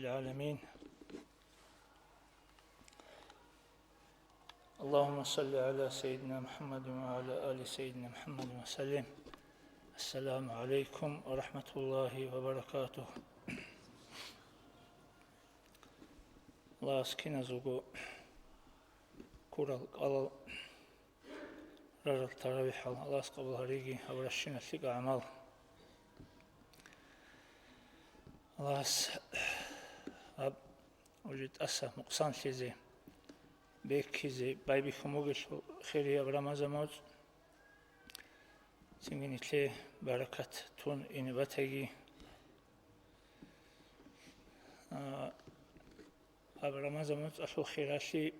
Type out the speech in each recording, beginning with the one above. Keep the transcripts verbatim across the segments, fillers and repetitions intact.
العالمين. اللهم صل على سيدنا محمد وعلى آل سيدنا محمد وسلم. السلام عليكم ورحمة الله وبركاته. Аллагьас киназулго ккурал кӀалал, рарал таравихӀал Аллагьас къабул гьариги, гьабурабщинал лъикӀал гӀамал. Аллагьас гьаб уже тӀаса мукъсанлъизе, беккизе байбихьун бугелъул хирияб Рамазан моцӀ, цинги нилъее баракат тун ине батаги. А, гьаб Рамазан моцӀалъул хиралъи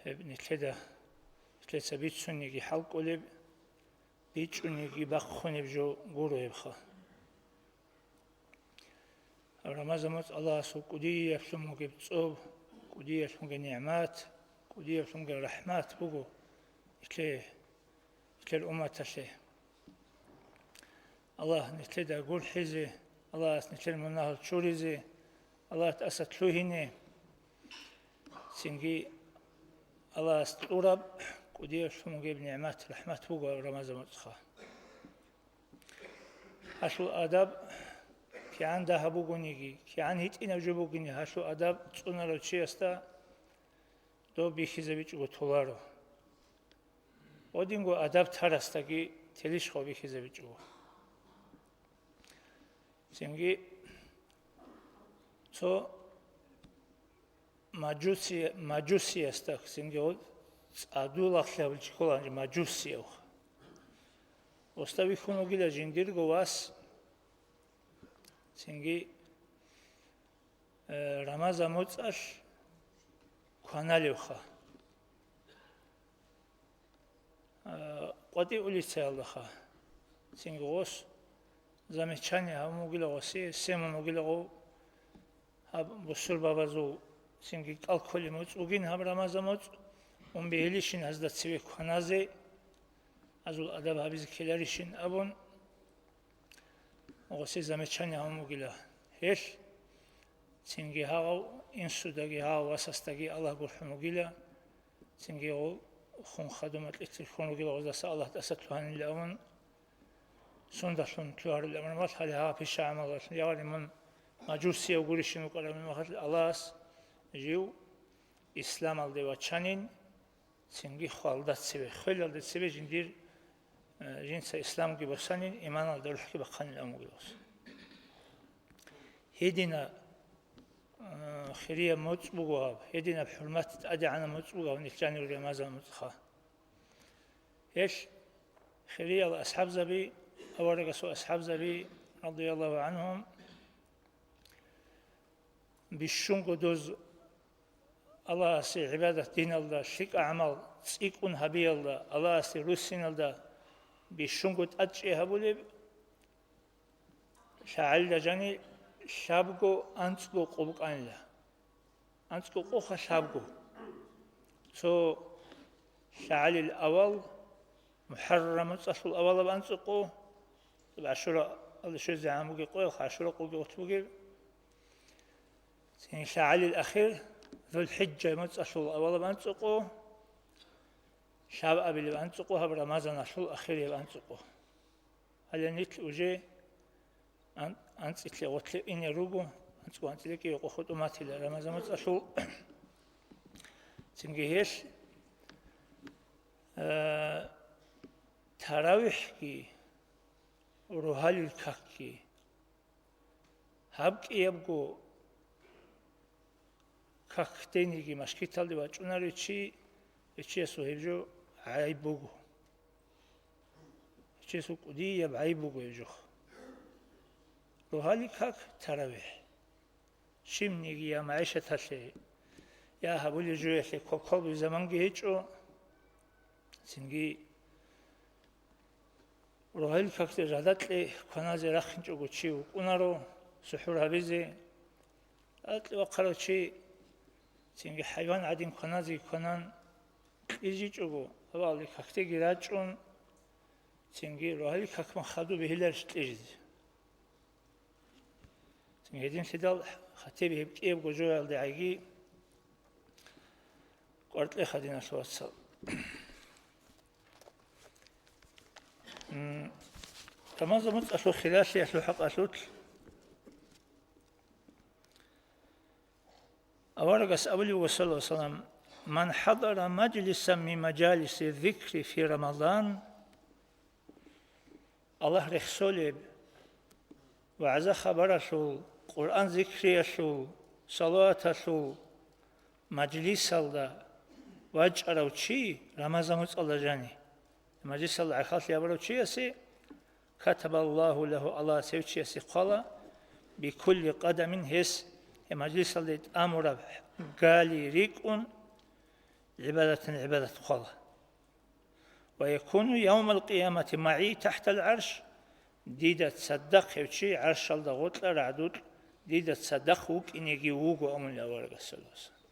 гьеб нилъеда, нилъеца бицуниги хӀал кӀолеб, бичӀчӀуниги бахъунеб жо гуро гьебха. Рамазан моцӀ Аллагьасул кӀудияблъун бугеб цӀоб, кӀудияблъунги нигӀмат, кӀудияблъунги рахӀмат буго нилъее, нилъер умматалъе. Аллагь нилъеда гурхӀизе, Аллагьас нилъер мунагьал чуризе, Аллагь тӀаса лъугьине, цинги Аллагьас кьураб кӀудияблъун бугеб нигӀмат, рахӀмат буго Рамазан моцӀха. Гьалъул адаб кигӀан дагьаб бугониги, кигӀан гьитӀинаб жо бугони, гьалъул адаб цӀунарав чиясда доб бихьизабичӀого толаро. Гьединго адаб тарасдаги телищ гъо бихьизабичӀого. Цинги цо мажуси-, мажусиясда, цинги гъо цӀадулахъе абулчи ккола гьанже мажусияв. Оста вихьун вугила жиндирго вас, цинги, э, Рамазан моцӀалъ кваналевха. А, КъватӀи улицаялдаха. Цинги гъос замечание гьабун вугила гъосе, семун вугила гъов гьаб бусурбабазул, цинги кӀал кколеб моцӀ бугин гьаб Рамазан моцӀ, ун бегьилищин гьазда цеве кваназе, гьазул адаб гьабизе ккеларищин абун, гъосе замечание гьабун вугила. Гьелъ цинги гьагъав инсудаги, гьагъав васасдаги Аллагь гурхӀун вугила, цинги гъов хун хадума кьицӀил хьун ругила гъоздаса Аллагь тӀаса лъугьанилан абун, сундалъун лъугьарилан абун, гьале гьагъаб пиша гӀамалалъун, ягъари мун мажусияв гурищин вукӀараб мехалъ Аллагьас жив исламалде вачанин, цинги хвалда цеве, хвелалде цеве жиндир, э, жинца исламги босанин, иманалда рухӀги бахъанин абун вугила гъос. Гьедина, э, хирияб моцӀ буго гьаб, гьединаб хӀурмат тӀадегӀанаб моцӀ буго гьаб нилъ жанир Рамазан моцӀха. Гьелъ хириял асхӀабзаби, аварагасул асхӀабзаби, радияллагьу гӀанхум, бищунго доз Аллагьасе гӀибадат диналда, лъикӀа гӀамал цӀикӀкӀун гьабиялда, Аллагьасе руссиналда бищунго тӀадчӀи гьабулеб, лъагӀалда жани лъабго анцӀго къо букӀанила. АнцӀго къоха лъабго. Цо лъагӀалил авал, МухӀаррам моцӀалъул авалаб анцӀго къо, ГӀашура, алли щвезегӀан бугеб къоялъ ГӀашура къоги гъорлъ бугеб. Цин лъагӀалил ахир, ЗулхӀиджа моцӀалъул авалаб анцӀго къо, лъабабилеб анцӀго къо, гьаб Рамазаналъул ахирияб анцӀго къо. Гьале нилъ уже ан-, анцӀилъе гъорлъе ине руго, анцӀго анцӀила кӀиго къо хутӀун батила Рамазан моцӀалъул. Цинги гьелъ, э, таравихӀги, рогьалил какги, гьаб кӀиябго как дениги машгиталде вачӀунарев чи, гьев чиясул гьеб жо гӀайиб буго. Гьев чиясул кӀудияб гӀайиб буго гьеб жо. Рогьалил как таравихӀ. Щибниги я магӀишаталъе, я гьабулеб жоялъе квалквалбулеб заманги гьечӀо. Цинги рогьалил какде жадакье кваназе рахинчӀого чи вукӀунаро сухӀур гьабизе. Жадакье вахъарав чи цинги хӀайван гӀадин кваназе кванан кьижичӀого, авалги какдеги рачӀун, цинги рогьалил какман хадуб бегьиларищ кьижизе. Гьединлъидал хатиби гьеб кӀиябго жоялде гӀайги кӀваркьеха, диналъул вацал. М, Рамазан муцӀалъул хиралъиялъул хӀакъалъулъ аварагас абулеб буго, саллаллагьу гӀалайгьи ва саллам: «Ман хӀадара мажлисан мин мажалиси зикри фи Рамазан», Аллагь рехсолеб, вагӀза-хабаралъул, Къуръан зикриялъул, салаваталъул мажлисалда вачӀарав чи Рамазан муцӀалда жани, мажлисалда гӀахьаллъи гьабурав чиясе, «Катабаллагьу лагьу», Аллагьас гьев чиясе хъвала, «бикулли къадамин», гьес гьеб мажлисалде тӀамураб гали рикӀкӀун, гӀибадатан гӀибадат хъвала. «Ва якуну явмал къиямати магӀи тахӀтал гӀарш», дида цадахъ гьев чи гӀаршалда гъоркьа рагӀдукь, дида цадахъ вукӀинеги вуго, амулла аварагас, саллаллагьу гӀалайгьи ва саллам.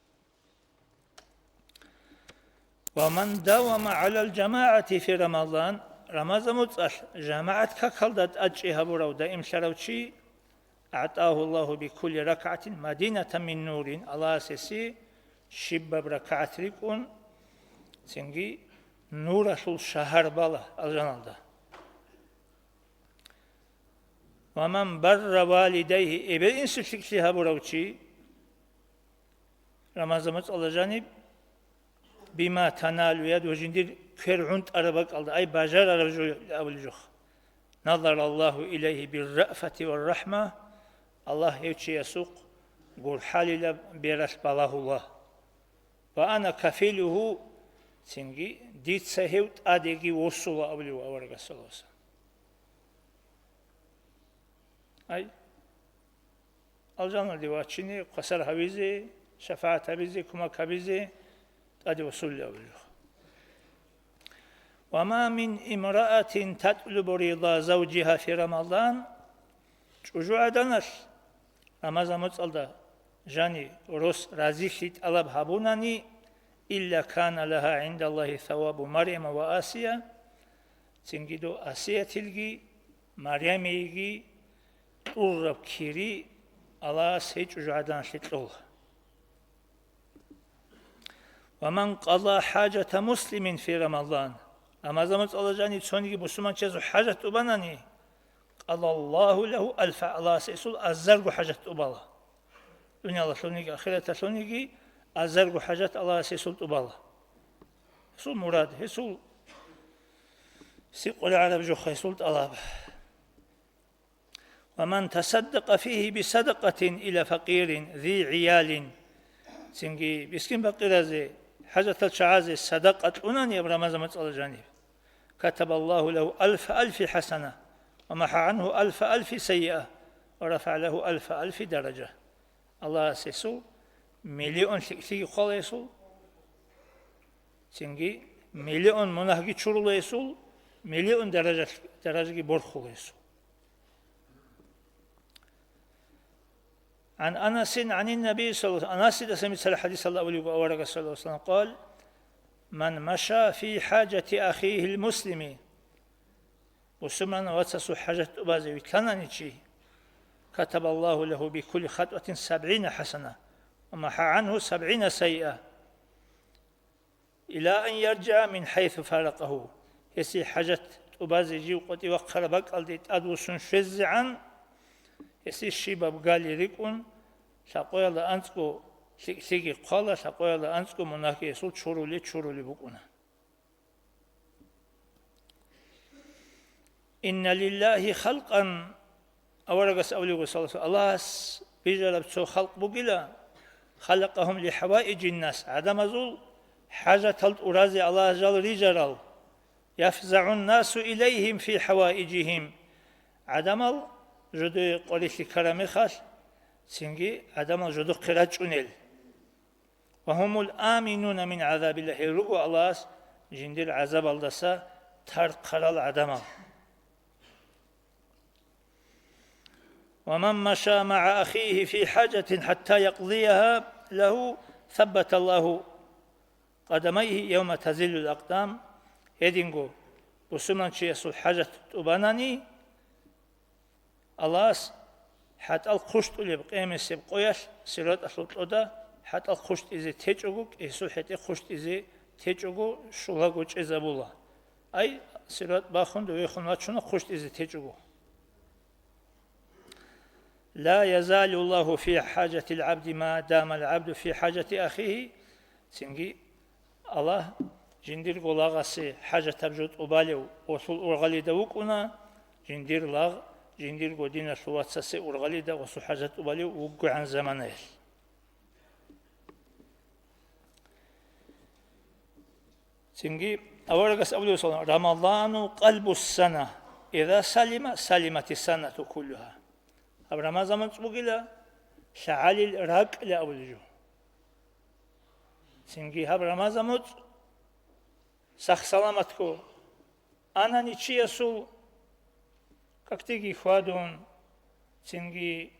«Ва ман давама гӀалал жамагӀати фи Рамазан», Рамазан муцӀалъ жамагӀат какалда тӀадчӀи гьабурав, даимлъарав чи, «АгӀтагьу Аллагьу бикулли ракагӀатин мадинатан мин нурин», Аллагьас гьесие щибаб ракагӀат рикӀкӀун, цинги нуралъул шагьар бала алжаналда. «Ва ман барра валидайгьи», эбел-инсул лъикӀлъи гьабурав чи, Рамазан муцӀалда жаниб, «бима таналу яд», ва жиндир квер гӀунтӀараб бакӀалда, ай, бажарараб жо абулеб жо. «Назараллагьу илайгьи бирраъфати варрахӀма», Аллагь гьев чиясухъ гурхӀалилаб бералъ балагьула. «Ва ана кафилугьу», цинги дица гьев тӀадеги восула абулев аварагас, саллаллагьу гӀалайгьи ва саллам. Ай, алжаналде вачине, хвасар гьавизе, шафагӀат гьабизе, кумек гьабизе тӀаде васулев абулев. «Ва ма мин имраатин татлубу рида завжиха фи Рамазан», чӀужугӀаданалъ Рамазан муцӀалда жани рос разилъи тӀалаб гьабунани, «илла кана лагьа гӀиндаллагьи савабу Марьяма ва Асия», цинги дов Асиятилги, Марямиеги кьураб кири Аллагьас гьей чӀужугӀаданалъе кьола. «Ва ман къада хӀажата муслимин фи Рамазан», Рамазан муцӀалда жани цониги бусурманчиясул хӀажат тӀубанани, «къадаллагьу лагьу альфа», Аллагьас гьесул азарго хӀажат тӀубала. Дуниялалъуниги ахираталъуниги азарго хӀажат Аллагьас гьесул тӀубала. Гьесул мурад, гьесул сикъулареб жоха, гьесул тӀалаб. «Ва ман тасаддакъа фигьи бисадакъатин иля факъирин зи гӀиялин», цинги мискин-пакъиразе, хӀажатал чагӀазе садакъа кьунани гьаб Рамазан муцӀалда жаниб, «катабаллагьу лагьу альфа альфи хӀасана, ва махӀа гӀангьу альфа альфи сайиа, ва рафагӀа лагьу альфа альфи даража». Аллагьас гьесул миллион лъикӀлъиги хъвала гьесул, цинги миллион мунагьги чурула гьесул, миллион даража-, даражаги борхула гьесул. عن أنس عن النبي صلى الله عليه وسلم، Анасидасан бицараб хӀадисалда абулеб буго аварагас, саллаллагьу гӀалайгьи ва саллам, قال: «من مشى في حاجة أخيه المسلم», бусурман вацасул хӀажат тӀубазе вилълъанани чи, «كتب الله له بكل خطوة سبعين حسنة ومحى عنه سبعين سيئة». «إلى أن يرجع من حيث فارقه». Гьесие хӀажат тӀубазе жив къватӀив вахъараб бакӀалде тӀадвуссун щвезегӀан, гьесие щибаб гали рикӀкӀун, лъакъоялда анцӀго лъикӀлъиги хъвала, лъакъоялда анцӀго мунагьги гьесул чурули-чурули букӀуна. «إن لله خلقا», аварагас абулеб буго, саллаллагьу гӀалайгьи ва саллам, Аллагьас бижараб цо халкъ бугила, «خلقهم لحوائج الناس», гӀадамазул хӀажатал тӀуразе Аллагьас жал рижарал, «يفزع الناس إليهم في حوائجهم», гӀадамал жодое къварилъи ккараб мехалъ, цинги гӀадамал жодохъе рачӀунел. «وهم الآمنون من عذاب الله», гьел руго Аллагьас жиндир гӀазабалдаса тархъарал гӀадамал. «ومن مشى مع أخيه في حاجة حتى يقضيها له ثبت الله قدميه يوم تزل الأقدام». Гьединго бусурманчиясул хӀажат тӀубанани, Аллагьас ХӀатӀал хъущтӀулеб къемесеб къоялъ сираталъул кьода хӀатӀал хъущтӀизе течӀого, гьесул хӀетӀе хъущтӀизе течӀого щулаго чӀезабула. Ай, сиратӀ бахун довехун вачуна хъущтӀизе течӀого. «Ла язалу Аллагьу фи хӀажатил гӀабди ма дамал гӀабду фи хӀажати ахихи». Цинги Аллагь жиндирго лагъасе хӀажатаб жо тӀубалев гъосул ургъалида вукӀуна, жиндир лагъ жиндирго диналъул вацасе ургъалида гъосул хӀажат тӀубалев вугогӀан заманаялъ. Цинги аварагас абулеб, салам: «Рамазану къалбу ссана, иза салима, салимати ссанату куллуха». Гьаб Рамазан моцӀ бугила лъагӀалил ракӀ абулеб жо. Цинги гьаб Рамазан моцӀ сах-саламатго анани чиясул, какдеги хьвадун, цинги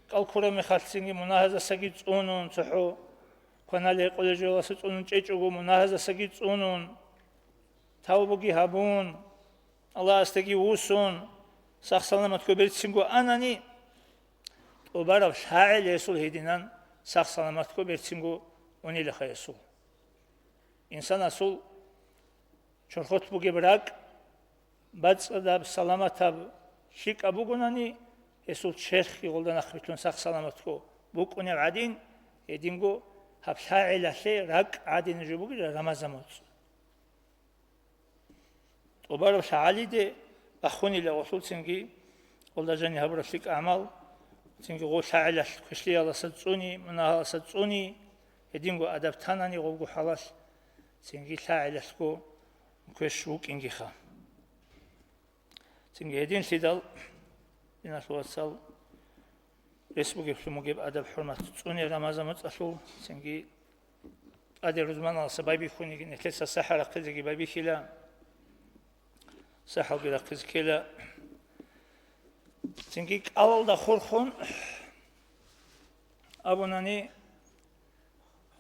кӀал ккураб мехалъ цинги мунагьазасаги цӀунун, цохӀо кваналел къулей жоялдаса цӀунун чӀечӀого мунагьазасаги цӀунун, тавбуги гьабун, Аллагьасдаги вуссун, сах-саламатго берцинго анани, тӀубараб лъагӀел гьесул гьединан сах-саламатго берцинго унилаха гьесул. Инсанасул чорхолъ бугеб ракӀ бацӀцӀадаб, саламатаб, лъикӀаб бугонани, гьесул черхги гъолда нахъбилълъун сах-саламатго букӀунеб гӀадин, гьединго гьаб лъагӀелалъе ракӀ гӀадин жо бугила Рамазан моцӀ. ТӀубараб лъагӀалиде бахунила гъолъул цинги гъолда жани гьабураб лъикӀ гӀамал, цинги гъол лъагӀелалъ квешлъиялдаса цӀуни, мунагьалдаса цӀуни, гьединго адаб танани гъобго хӀалалъ, цинги лъагӀелалъго квеш вукӀингиха. Цинги гьединлъидал, диналъул вацал, рес бугеблъун бугеб адаб-хӀурмат цӀуне Рамазан моцӀалъул, цинги тӀаде рузманалдаса байбихьуниги, нилъеца сахӀа рахъизеги байбихьила, сахӀалги рахъизе ккела. Цинги кӀалалда хурхун абунани,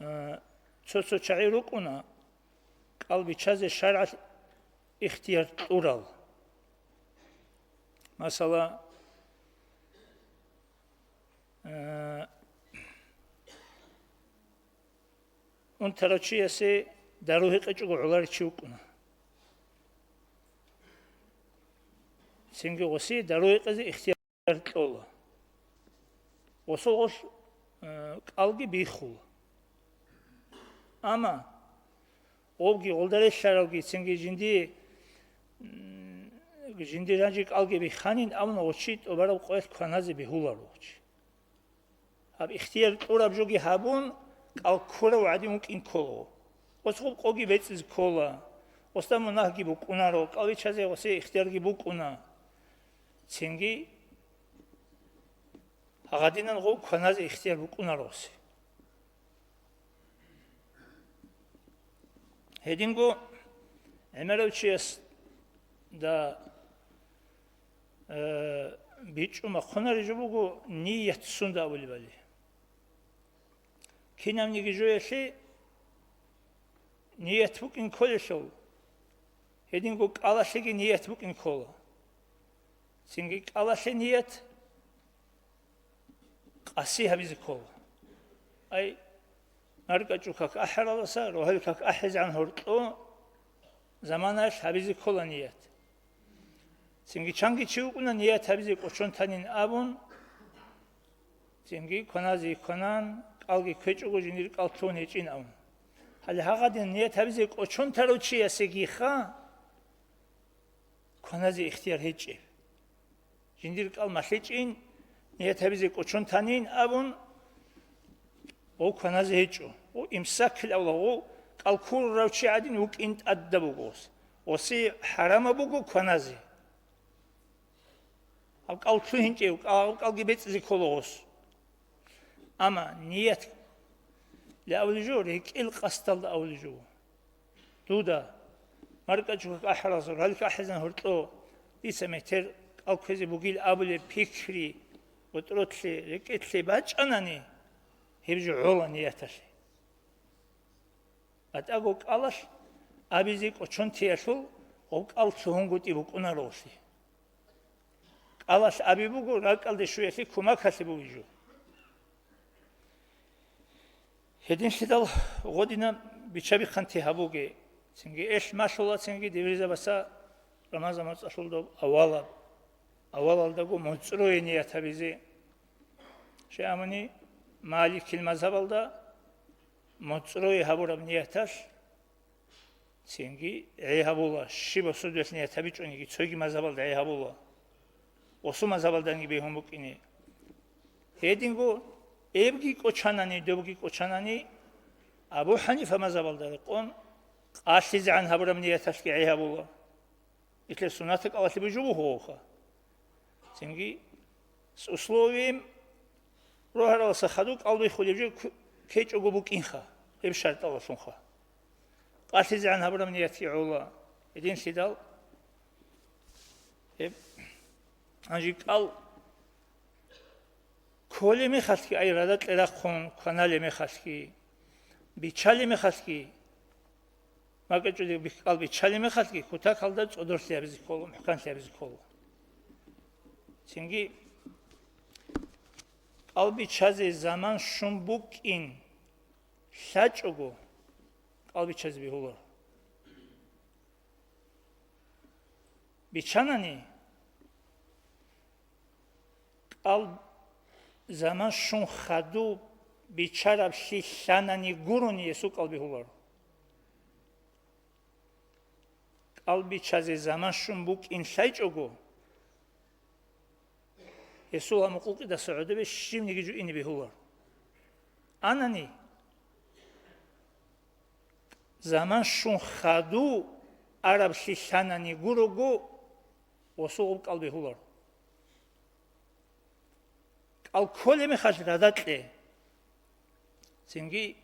э, цо-цо чагӀи рукӀуна, кӀал биччазе шаргӀалъ ихтияр кьурал. Масала, э, унтарав чиясе дару гьекъечӀого гӀоларев чи вукӀуна. Цинги гъосе дару гьекъезе ихтияр кьола. Гъосул гъолъ, э, кӀалги биххула. Амма гъовги гъолда релълъаравги цинги жиндие, м, жиндир жанжи кӀалги бихханин абуна, гъочи тӀубараб къоялъ кваназе бегьуларо гъочи. Гьаб ихтияр кьураб жоги гьабун, кӀал ккурав гӀадин вукӀин ккола. Гъос гъуб къоги бецӀизе ккола, гъосда мунагьги букӀунаро, кӀал биччазе гъосе ихтиярги букӀуна. Цинги гьагъадинан гъов кваназе ихтияр букӀунаро гъосе. Гьединго гӀемерав чиясда, э, бичӀчӀун бахъунареб жо буго ният сунда абулебали. Кинабниги жоялъе ният букӀин кколелъул, гьединго кӀалалъеги ният букӀин ккола. Цинги кӀалалъе ният къаси гьабизе ккола. Ай, маркӀачӀул как ахӀаралдаса рогьалил как ахӀизегӀан гьоркьо заманаялъ гьабизе ккола ният. Цинги чанги чи вукӀуна ният гьабизе кӀочон танин абун, цинги кваназе кванан, кӀалги ккечӀого жиндир кӀал лъугьун гьечӀин абун. Гьале гьагъадин ният гьабизе кӀочон тарав чиясегиха кваназе ихтияр гьечӀеб. Жиндир кӀал малъичӀин, ният гьабизе кӀочон танин абун, гъов кваназе гьечӀо. Гъов имсакил авла, гъов кӀал ккурав чи гӀадин вукӀин тӀадаб буго гъос. Гъосе хӀарамаб буго кваназе. Гьаб кӀал лъугьинчӀев, кӀал-, кӀалги бецӀизе ккола гъос. Амма ният ле авлижо, рекӀел къасдалда авлижо. Дуда, маркӀачӀул как ахӀаралдаса ралик ахӀизан гьоркьо, дица метер кӀал кквезе бугил абулеб пикри, гъотӀролъи, рекӀелъи бачӀанани, гьеб жо гӀола нияталъе. БатӀаго кӀалалъ абизе кӀочон теялъул гъоб кӀал лъугьунгутӀи букӀунаролъи. Алалъ аби буго, ракӀалде щвеялъе кумакалъе бугеб жо. Гьединлъидал гъодинаб бича-бихъанти гьабуге, цинги элъ малъула, цинги девризабаса Рамазан моцӀалъул доб авалаб, авалалдаго моцӀрое ният гьабизе. Щай абуни, Маликил мазгьабалда моцӀрое гьабураб нияталъ цинги гӀей гьабула, щибаб судуялъ ният гьабичӀониги, цоги мазгьабалда гӀей гьабула, гъосул мазгьабалданиги бегьун букӀине. Гьединго эбги кӀочанани, добги кӀочанани, Абу ХӀанифа мазгьабалда рекъон, къалъизегӀан гьабураб нияталъги гӀей гьабула. Итлъе суннатаб кӀалалъи бужуб бугьуха. Цинги с условием рогьараласа хадуб кӀал биххулеб жо ккечӀого букӀинха, гьеб шартӀалалъунха. КъалъизегӀан гьабураб ниятги гӀола. Гьединлъидал гьеб гьанже кӀал кколеб мехалъги, ай радакье рахъун кваналеб мехалъги, биччалеб мехалъги, макьачӀулеб кӀал биччалеб мехалъги, кутакалда цӀодорлъи гьабизе ккола, мухӀканлъи гьабизе ккола. Цинги кӀал биччазе заман щун букӀин лъачӀого, кӀал биччазе бегьуларо. Биччанани, кӀал заман щун хадуб биччараблъи лъанани гурони гьесул кӀал бегьуларо. КӀал биччазе заман щун букӀин лъайчӀого, гьесул гьамукъукъидаса гӀодобе щибниги жо ине бегьуларо. Анани, заман щун хадуб араблъи лъанани гурого, гъосул гъуб кӀал бегьуларо. КӀал кколеб мехалъ радакье. Цинги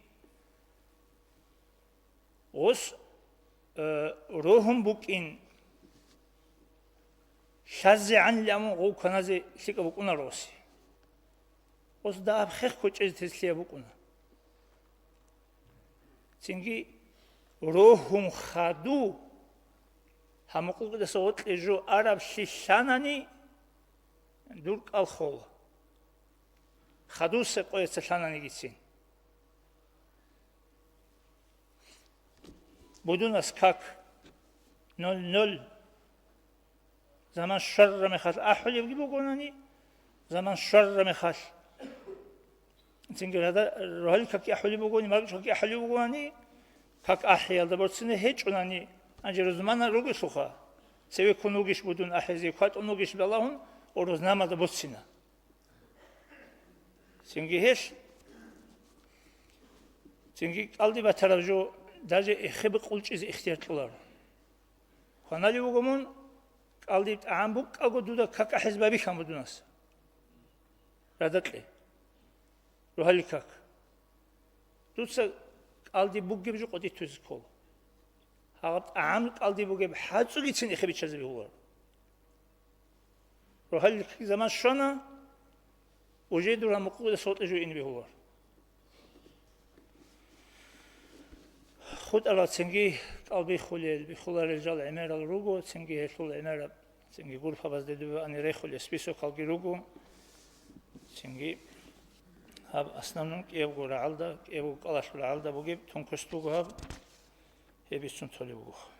гъос, э, рогьун букӀин лъазегӀанилан гъов кваназе лъикӀаб букӀунаро гъосе. Гъос дагьаб хех кочӀезе теслъияб букӀуна. Цинги рогьун хадуб гьамукъукъидаса гъоркье жо араблъи лъанани, дур кӀал хола. Хадусе къояца лъананигицин. Будунас как ноль ноль. Заман щварра мехалъ ахӀулебги бугонани, заман щварра мехалъ. Цинги гьада рогьалил какги ахӀулеб бугони, маркӀачӀул какги ахӀулеб бугонани, как ахӀиялда борцине гьечӀонани, гьанже рузмана ругелъулха, цеве ккун вугищ будун ахӀизе, кватӀун вугищ балагьун, ва рузнамада борцина. Цинги гьелъ, цинги кӀалдиб батараб жо даже эхе бекъулчӀизе ихтияр кьоларо. Кваналев вуго мун, кӀалдиб тӀагӀам букӀаго дуда как ахӀизе байбихьан будунас. Радакье. Рогьалил как. Дуца кӀалдиб бугеб жо къотӀи тузе ккола. Гьаб тӀагӀам кӀалдиб бугеб хӀацӀугицин эхе биччазе бегьуларо. Рогьалил заман щвана, уже дур гьамукъугъида соркье жо ине бегьулар. ХутӀарал цинги кӀал биххулел, биххуларел жал гӀемерал руго, цинги гьелъул гӀемераб, цинги группабазде дубе ани рехулел списокалги руго, цинги гьаб основном кӀиябго рагӀалда, кӀиябго кӀалалъул рагӀалда бугеб тонкость буго гьаб, гьеб бицун толеб буго.